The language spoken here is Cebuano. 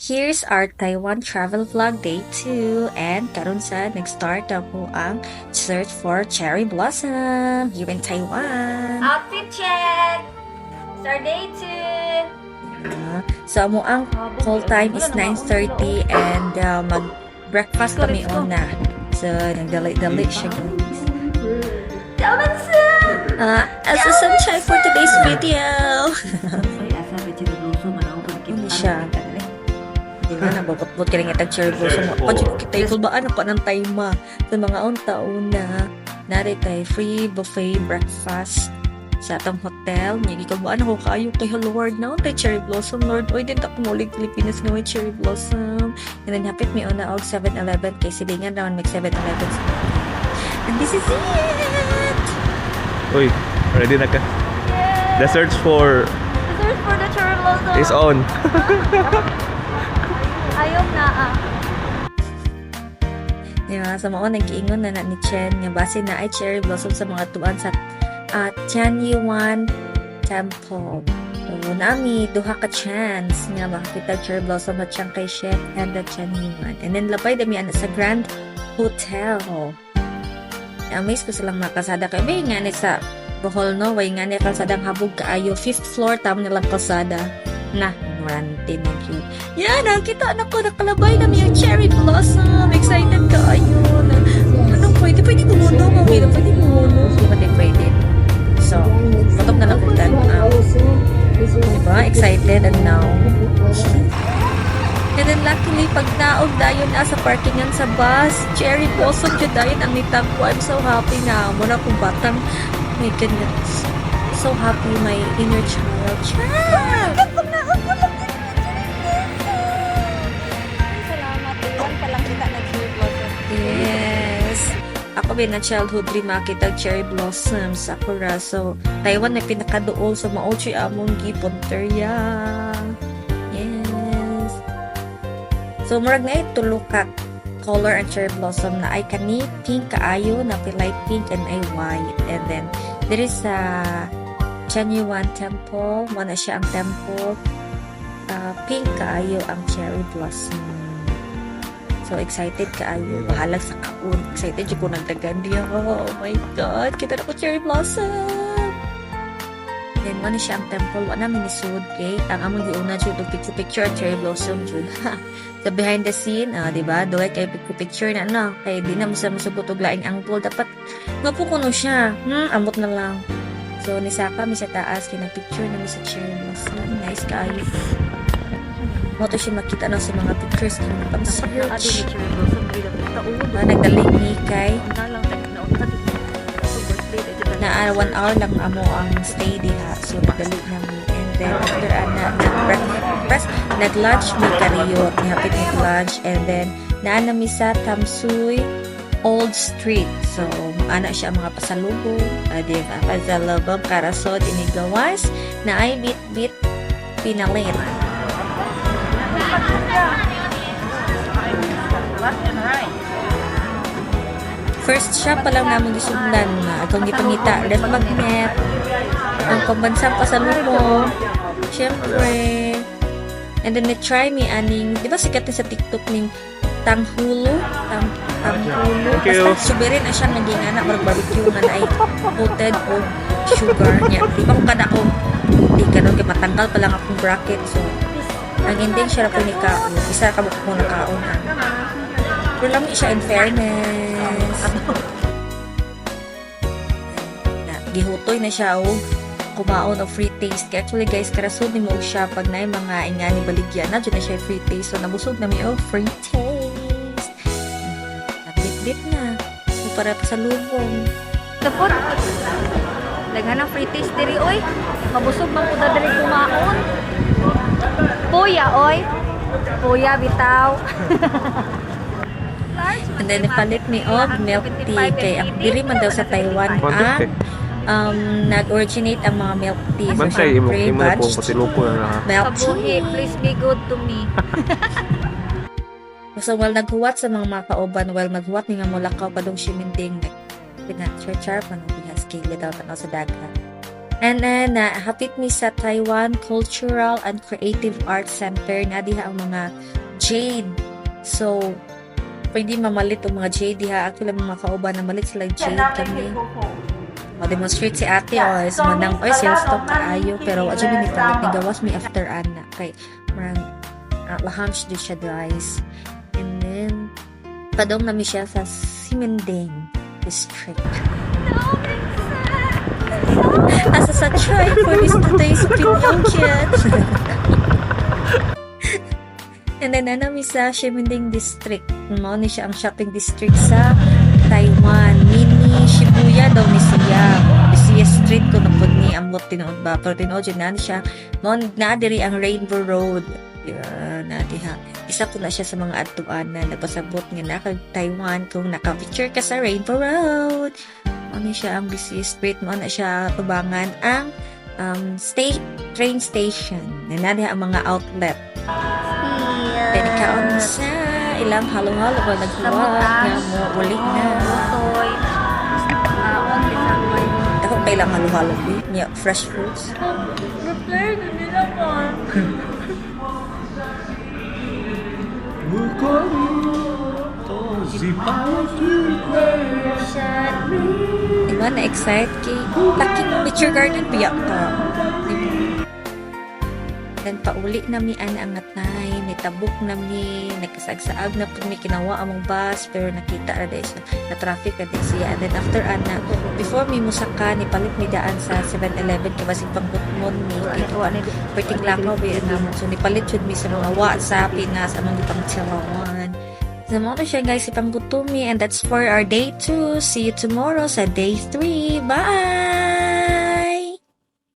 Here's our Taiwan travel vlog day 2, and karon sa nag-start na po ang search for cherry blossom here in Taiwan. Outfit check! It's our day 2! So amo ang call time is 9:30 and mag-breakfast kami una. So nagdali-dali siya, guys. As a sunshine for today's video. Ano siya? Di ba, nababot-bot ka rin itag cherry blossom. Pa jud kita ikulbaan ako ng time sa mga unta una. Nari tay free buffet breakfast sa atong hotel. Nya gikulbaan ako kaayo kay, "Lord, na tay cherry blossom, Lord. Oy, din ta kumulig Pilipinas nga may cherry blossom." And then hapit mi una og 7-Eleven kay silingan raman mag 7-Eleven sa. And this is it! Uy, ready na ka? The search for The search for the cherry blossom! Is on. Ayaw na ah. Di ba? Sa mao nag-iingon na na ni Chen nga base na ay cherry blossom sa mga tuan sa Tianyuan Temple. So, nami duha ka chance nga makakita cherry blossom at Chiang Kai-shek and the Tianyuan. And then labay dami ana sa Grand Hotel. Amaze ko silang mga kalsada kay bay nga ni sa Bohol, no, way nga ni kalsadang habog kaayo, fifth floor tamo nilang kalsada na ignorante na cute. Yan, nakita na ko, nakalabay na yung cherry blossom. Excited kaayo. Na, anong pwede? Pwede gumuno, mami. Pwede gumuno. Pwede, pwede. So, patok na lang kung tan. Diba? Excited and now. And then luckily, pag naog dayon na sa parkingan sa bus, cherry blossom jud dayon ang nitagpo. I'm so happy na. Muna kong batang, my goodness. So happy, my inner child. Child! Pag naog ko lang. Salamat. Day 1 pa lang kita nag-cherry blossom. Yes. Ako ba na childhood dream makita cherry blossom, sakura. So, Taiwan na pinakaduol. So, mao siya among gipunterya. Yes. So, murag na tulo ka color ang cherry blossom na ay kani pink kaayo na light pink and ay white. And then, there is a Chanyuan Temple. Mo na siya ang temple. Pink kaayo ang cherry blossom. So excited kaayo. Bahalag sa kaon. Excited jud ko nagdagan diya. Oh my God. Kita na ko cherry blossom. Then, mo na siya ang temple. Wala namin nisud kay ang among giuna jud og picture picture ang cherry blossom jud. Sa behind the scene, di ba? Duhay kay picture picture na ano. Kay di na mo sa musugot og laing angle. Dapat nga po kuno siya. Amot na lang. So, nisaka mi sa taas, kina-picture na mi sa cherry blossom. Nice kaayo. Mo to siya makita na sa mga pictures kay pang search. Cherry blossom diri dapat taod. Ah, nagdali ni kay Unta lang ta naunta dito. So birthday dito. Na 1 hour lang amo ang stay diha. So, nagdali na mi. And then, after ana, nag-breakfast, nag-lunch mi kariyot. Nihapit mi lunch. And then, naa na mi sa Tamsui Old Street. So, ana siya ang mga pasalubong. Di ba? Pasalubong, karasod, inigawas, na ay bit-bit, pinalit. Left and right. First shop pa lang namong gisugdan na atong gipangita ref magnet, ang pambansang pasalubong. Syempre. And then na-try mi aning, di ba sikat ni sa TikTok ning tanghulu? Tanghulu. Thank you. Basta subirin na siya naging anak, murag barbecue nga na ay coated og sugar niya. Di ba kung kada ko, di ka kay matanggal pa lang akong bracket. So, ang ending siya ra po ni kaon. Isa ka mo nakaon ha. Pero lami siya, in fairness. Na, gihutoy na siya og kumaon og free taste. Kaya actually, guys, karasod ni mo og siya pag naay mga ingani baligya na jud na siya free taste. So nabusog na mi og free taste. Nabit-bit na. So, para pa sa lubong. The food. Daghan ang free taste diri oy. Mabusog man ko diri kumaon. Puya oy. Puya bitaw. And then nipalit mi og milk tea kay ang diri man daw sa Taiwan ang nag-originate ang mga milk tea. So, Bantay, imo, syempre, imo na po, batch pasilupo na na. milk Kabuhi, tea. Please be good to me. So, while naghuwat sa mga kauban, while maghuwat ni nga mulakaw padung Ximending, pina-char pa nang bihas kay daw tanaw sa dagat. And then, hapit mi sa Taiwan Cultural and Creative Arts Center na diha ang mga jade. So, pwede mamalit ang mga jade diha. Actually, mga kauban na malit sila jade kami. Ma-demonstrate si ate, oh, is manang, oy, sales talk kaayo, pero wa jud mi palit, ni gawas mi after ana kay marang laham siya siya, guys. And then padong nami siya sa Ximending District. Asa sa try for this today's video chat. And then ana mi sa Ximending District. Mao ni siya ang shopping district sa Taiwan. Mini Shibuya daw ni siya. Siya street ko na pud ni ambot tinuod ba. Pero tinuod jud na ni siya. Mao na diri ang Rainbow Road. Yeah, na diha. Isa ko na siya sa mga adtuan na nagpasabot nga naka Taiwan kung naka-picture ka sa Rainbow Road. Mao ni siya ang busy street. Mao na siya tubangan ang train station. Na diha ang mga outlet. Then kaon sa ilang halo-halo ba naghuwat nga mo uli na. Butoy. On bisag may. Ako kay ilang halo-halo bi. Nya fresh fruits. Prepare na nila mo. Diba na-excite kay laki ng nature garden biya ka. Diba? Then pauli na mi ana ang time, nitabok na mi, nagkasaag-saag na pud mi kinawa among bus pero nakita ra dahil siya, na traffic ra dahil siya. And then after ana, before mi musaka, nipalit mi daan sa 7-Eleven kay basig panggutmon mi kay perting lakaw ba yun namo. So nipalit jud mi sa mga wa sa Pinas among gipang tilawan. So mao na siya, guys, ipanggutom mi and that's for our day 2. See you tomorrow sa day 3. Bye!